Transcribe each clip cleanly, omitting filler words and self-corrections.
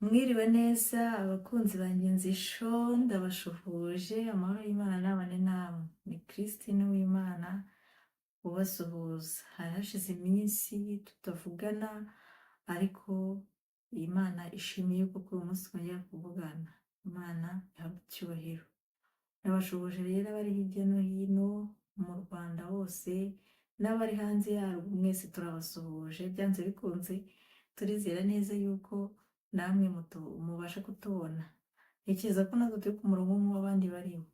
Mwiriwe neza abakunzi ba Ngenzi Show, ndabashuhuje, amahoro y'Imana nabane namwe. Ni Christine Uwimana ubasuhuza. Hari hashize iminsi tutavugana, ariko Imana ishimiye ko kuri uyu munsi twongera kuvugana. Imana ihabwe icyubahiro. Ndabashuhuje rero abari hirya no hino mu Rwanda hose n'abari hanze yarwo, mwese turabasuhuje. Byanze bikunze turizera neza yuko namwe mubasha kutubona. Ntekereza ko natwe turi ku murongo nk'uw'abandi bariho.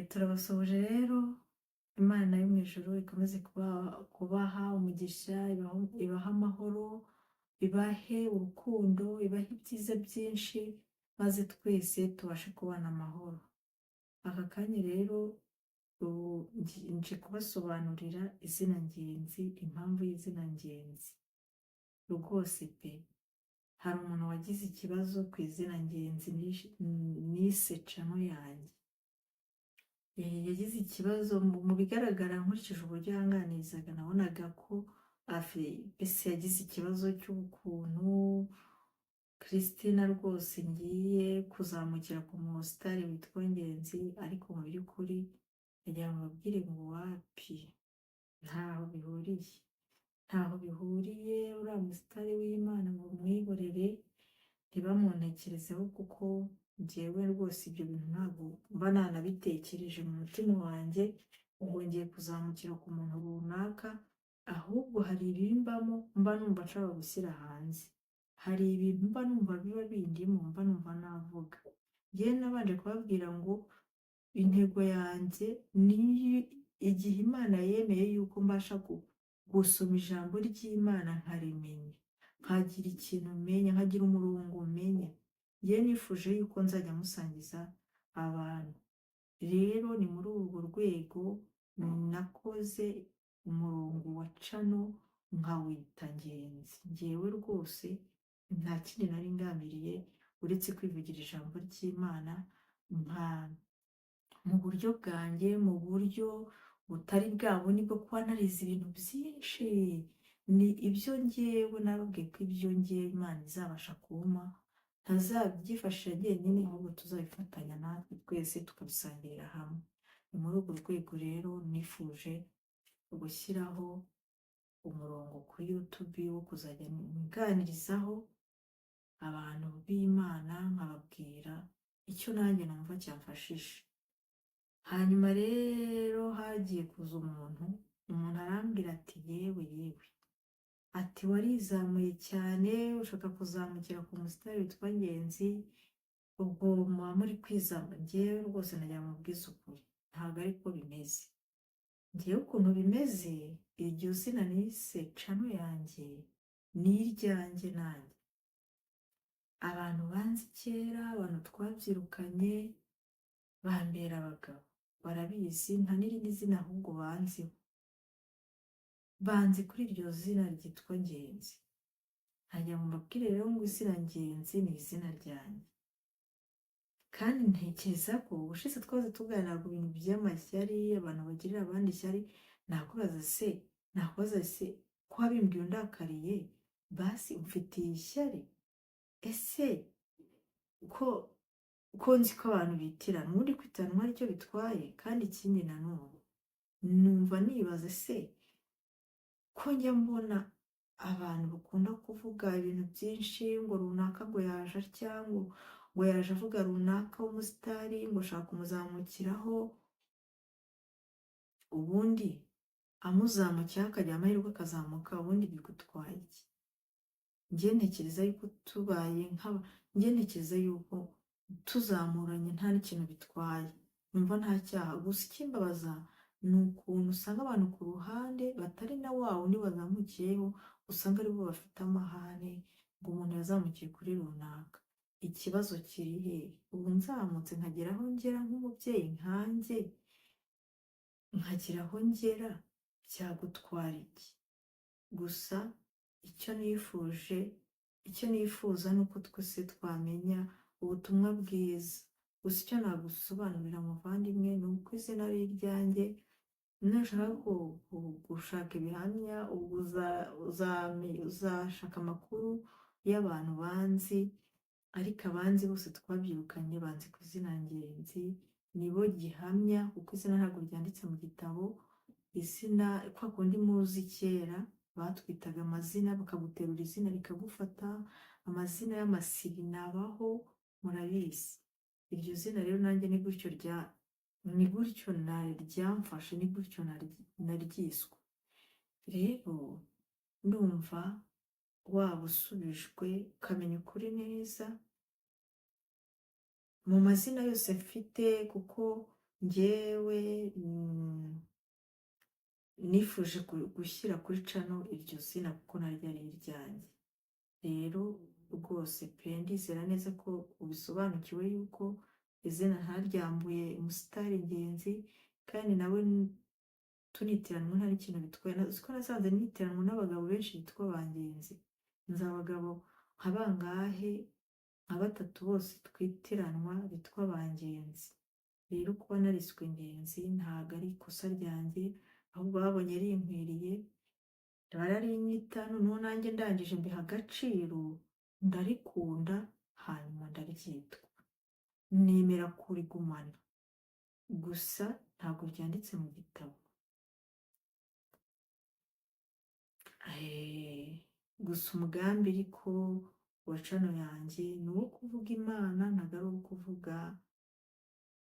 Turabasuhuje rero, Imana yo mu ijuru ikomeze kubaha umugisha, ibahe amahoro, ibahe urukundo, ibahe ibyiza byinshi, maze twese tubashe kubana amahoro. Aka kanya rero ubu nje kubasobanurira izina Ngenzi, impamvu y'izina Ngenzi. Rwose pe, hari umuntu wagize ikibazo ku izina Ngenzi nise channel yanjye. Yagize ikibazo mu bigaragara, nkurikije uburyo yanganirizaga, nabonaga ko mbese yagize ikibazo cy'ukuntu Christina rwose ngiye kuzamukira ku musitari witwa Ngenzi, ariko mu by'ukuri ndagira ngo mbabwire ngo wapi, ntaho bihuriye, ntaho bihuriye. Uriya musitari w'Imana ngo mwihorere, ntibamuntekerezeho, kuko njyewe rwose ibyo bintu ntabwo mba nanabitekereje mu mutima wanjye ngo ngiye kuzamukira ku muntu runaka, ahubwo hari ibimbamo mba numva nshaka gushyira hanze. Hari ibintu mba numva biba bindimo, mba numva navuga. Njyewe nabanje kubabwira ngo intego yanjye ni igihe Imana yemeye yuko mbasha gusoma ijambo ry'Imana nkarimenya, nkagira ikintu menya, nkagira umurongo menya. Njyewe nifuje yuko nzajya musangiza abantu. Rero ni muri urwo rwego nakoze umurongo wa channel nkawita Ngenzi. Njyewe rwose nta kindi nari ngambiriye uretse kwivugira ijambo ry'Imana nka mu buryo bwanjye, mu buryo butari bwa bundi bwo kuba narize ibintu byinshi. Ni ibyo njyewe nababwiye ko ibyo njyewe Imana izabasha kumpa ntazabyifashisha jyenyine, ahubwo tuzabifatanya natwe twese tukabisangirira hamwe. Ni muri urwo rwego rero nifuje gushyiraho umurongo kuri YouTube wo kuzajya nganirizaho abantu b'Imana, nkababwira icyo nanjye numva cyamfashije. Hanyuma rero hagiye kuza umuntu, umuntu arambwira ati: "Yewe yewe," ati: "warizamuye cyane, ushaka kuzamukira ku musitari witwa Ngenzi, ubwo muba muri kwizamura." Njyewe rwose nagira ngo mubwize ukuri, ntabwo ariko bimeze. Njyewe ukuntu bimeze, iryo zina nise channel yanjye ni iryanjye nanjye. Abantu banzi kera, abantu twabyirukanye, bambera abagabo, barabizi, nta n'irindi zina ahubwo banziho. Banzi kuri iryo zina ryitwa Ngenzi. Ntagira ngo mbabwire rero ngo izina Ngenzi ni izina ryanjye. Kandi ntekereza ko ubushize twaze tuganira ku bintu by'amashyari, abantu bagirira abandi ishyari, nakubaza se ko wabimbwiye undakariye, basi umfitiye ishyari? Ese ko nzi ko abantu bitirana, ubundi kwitanwa aricyo bitwaye? Kandi ikindi nanone numva nibaza se, ko njya mbona abantu bakunda kuvuga ibintu byinshi ngo runaka ngo yaje atya, ngo yaje avuga runaka w'umusitari, ngo ashaka kumuzamukiraho, ubundi amuzamukiyeho akagira amahirwe akazamuka, ubundi bigutwaye iki? Njye ntekereza yuko tubaye nk'aba, njye ntekereza yuko tuzamuranye nta n'ikintu bitwaye, numva nta cyaha. Gusa ikimbabaza ni ukuntu usanga abantu ku ruhande batari na wa wundi wazamukiyeho, usanga aribo bafite amahane ngo umuntu yazamukiye kuri runaka. Ikibazo kiri hehe? Ubu nzamutse nkagera aho ngera nk'umubyeyi nkanjye, nkagera aho ngera, byagutwara iki? Gusa icyo nifuje, icyo nifuza ni uko twese twamenya ubutumwa bwiza. Gusa icyo nagusobanurira muvandimwe ni uko izina ari iryanjye. Nushaka gushaka ibihamya, ubwo uzashaka amakuru y'abantu banzi, ariko abanzi bose twabyirukanye banzi ku izina Ngenzi, nibo gihamya, kuko izina ntabwo ryanditse mu gitabo. Izina kwa kundi muzi kera batwitaga amazina, bakaguterura izina rikagufata, amazina y'amasiri nabaho, murabizi. Iryo zina rero nanjye ni gutyo rya ni gutyo ryamfashe, ni gutyo naryiswe. Rero ndumva waba usubijwe, ukamenya ukuri neza mu mazina yose mfite, kuko njyewe nifuje gushyira kuri channel iryo zina kuko naryo ari iryanjye. Rero rwose pe, ndizera neza ko ubisobanukiwe yuko izina ntaryambuye umusitari Ngenzi, kandi nawe tunitiranwa nta n'ikintu bitwaye. Uzi ko nasanze nitiranwa n'abagabo benshi bitwa ba Ngenzi? Nzi abagabo nka bangahe, nka batatu bose twitiranwa bitwa ba Ngenzi. Rero kuba nariswe Ngenzi ntabwo ari ikosa ryanjye, ahubwo babonye rinkwiriye bararinyita, noneho nanjye ndangije mbiha agaciro, ndarikunda, hanyuma ndaryitwa, nemera kurigumana. Gusa ntabwo ryanditse mu gitabo. Gusa umugambi ariko wa channel yanjye ni uwo kuvuga Imana, ntabwo ari uwo kuvuga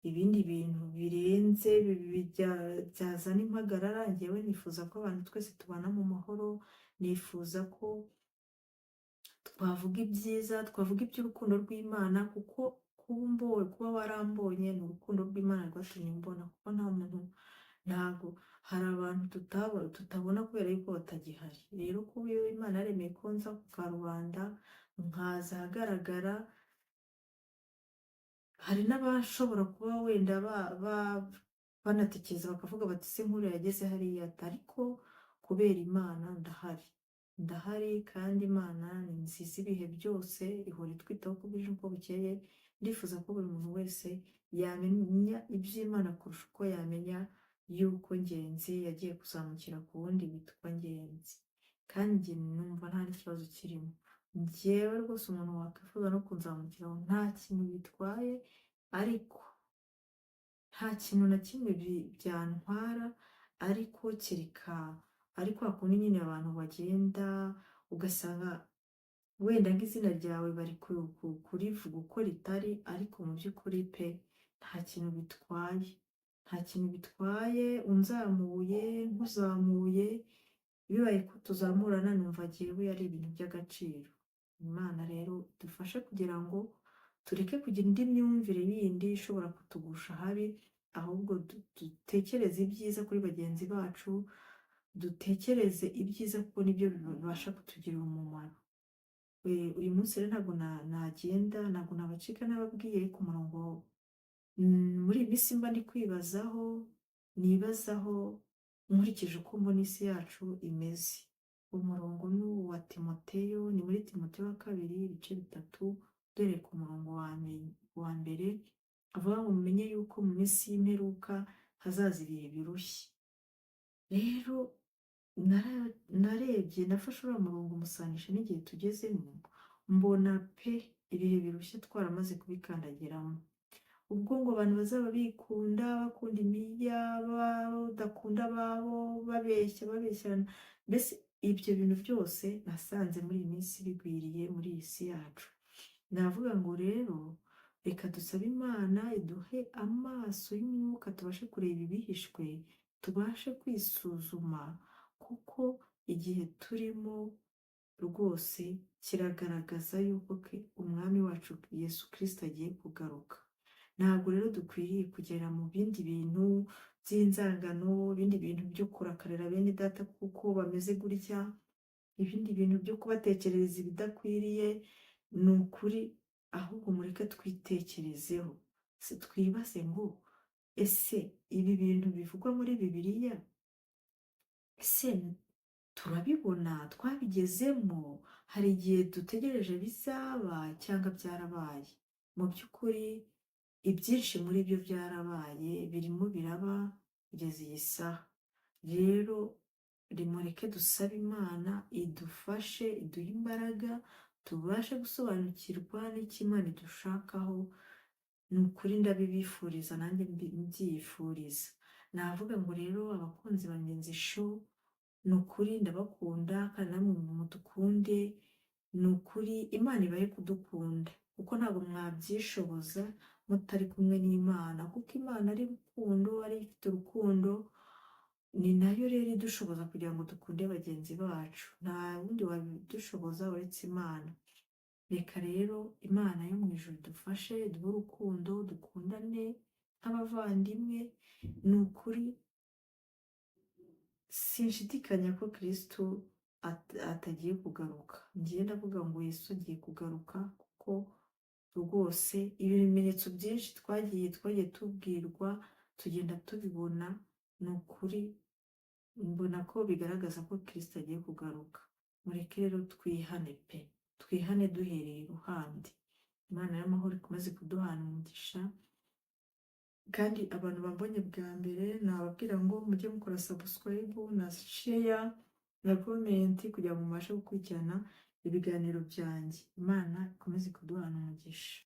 ibindi bintu birenze byazana impagarara. Njyewe nifuza ko abantu twese tubana mu mahoro, nifuza ko twavuga ibyiza, twavuga iby'urukundo rw'Imana, kuko kuba warambonye ni urukundo rw'Imana rwatumye mbona, kuko nta muntu, ntabwo hari abantu tutabona kubera yuko batagihari. Rero kuba iyo Imana yaremeye ko nza ku karubanda, nkaza ahagaragara, hari n'abashobora kuba wenda banatekereza bakavuga bati: "Se nkuriya yageze hariya?" Ariko kubera Imana ndahari, ndahari, kandi Imana ni nziza ibihe byose, ihora itwitaho uko bwije uko bukeye. Ndifuza ko buri muntu wese yamenya iby'Imana kurusha uko yamenya yuko Ngenzi yagiye kuzamukira ku wundi witwa Ngenzi. Kandi njye numva nta n'ikibazo kirimo. Njyewe rwose umuntu wakwifuza no kunzamukiraho nta kintu bitwaye, ariko nta kintu na kimwe byantwara, ariko kereka ari kwa kundi nyine abantu bagenda ugasanga wenda nk'izina ryawe bari kurivuga uko ritari, ariko mu by'ukuri pe, nta kintu bitwaye, nta kintu bitwaye unzamuye, nkuzamuye, bibaye ko tuzamurana, numva jyewe ari ibintu by'agaciro. Imana rero idufashe kugira ngo tureke kugira indi myumvire yindi ishobora kutugusha habi, ahubwo dutekereze ibyiza kuri bagenzi bacu, dutekereze ibyiza kuko nibyo bibasha kutugirira umumaro. Uyu munsi rero ntabwo nagenda, ntabwo nabacika nababwiye ku murongo muri iyi minsi mba ndi kwibazaho, nibazaho nkurikije uko mbona isi yacu imeze. Umurongo ni uwa Timoteyo, ni muri Timoteyo wa kabiri ibice 3, duhereye ku murongo wa mbere, avuga ngo: "Mumenye yuko mu minsi y'imperuka hazaza ibihe birushya." Rero narebye, nafashe uriya murongo umusanisha n'igihe tugezemo, mbona pe ibihe birushya twaramaze kubikandagiramo. Ubwo ngo abantu bazaba bikunda, bakunda imiyaba, badakunda ababo, babeshya, babeshyana, mbese ibyo bintu byose nasanze muri iyi minsi bigwiriye muri iyi si yacu. Navuga ngo rero reka dusabe Imana iduhe amaso y'umwuka, tubashe kureba ibihishwe, tubashe kwisuzuma, kuko igihe turimo rwose kiragaragaza yuko umwami wacu Yesu Kirisito agiye kugaruka. Ntabwo rero dukwiriye kugera mu bindi bintu by'inzangano, ibindi bintu byo kurakarira bene data kuko bameze gutya, ibindi bintu byo kubatekerereza ibidakwiriye. Ni ukuri, ahubwo mureke twitekerezeho, twibaze ngo: ese ibi bintu bivugwa muri Bibiliya, ese turabibona, twabigezemo? Hari igihe dutegereje bizaba cyangwa byarabaye? Mu by'ukuri ibyinshi muri byo byarabaye, birimo biraba kugeza iyi saha. Rero rimureke dusabe Imana idufashe, iduhe imbaraga, tubashe gusobanukirwa n'icyo Imana idushakaho. Ni ukuri ndabibifuriza, nanjye mbyifuriza. Navuga ngo rero abakunzi ba Ngenzi Show, ni ukuri ndabakunda, kandi namwe mudukunde. Ni ukuri Imana ibahe kudukunda, kuko ntabwo mwabyishoboza mutari kumwe n'Imana, kuko Imana ari rukundo, ari ifite urukundo. Ni nayo rero idushoboza kugira ngo dukunde bagenzi bacu. Nta wundi wabidushoboza uretse Imana. Reka rero Imana yo mu ijuru idufashe, iduhe urukundo, dukundane nk'abavandimwe. Ni ukuri sinshidikanya ko Kristo atagiye kugaruka. Ngiye ndavuga ngo Yesu agiye kugaruka, kuko rwose ibimenyetso byinshi twagiye tubwirwa, tugenda tubibona. Ni ukuri mbona ko bigaragaza ko Kristo agiye kugaruka. Mureke rero twihane pe, twihane duhereye iruhande. Imana y'amahoro ikomeze kuduhana umugisha. Kandi abantu bambonye bwa mbere, nababwira ngo mujye mukora subscribe na share na comment kugira ngo mubashe gukurikirana ibiganiro byanjye. Imana ikomeze kuduhana umugisha.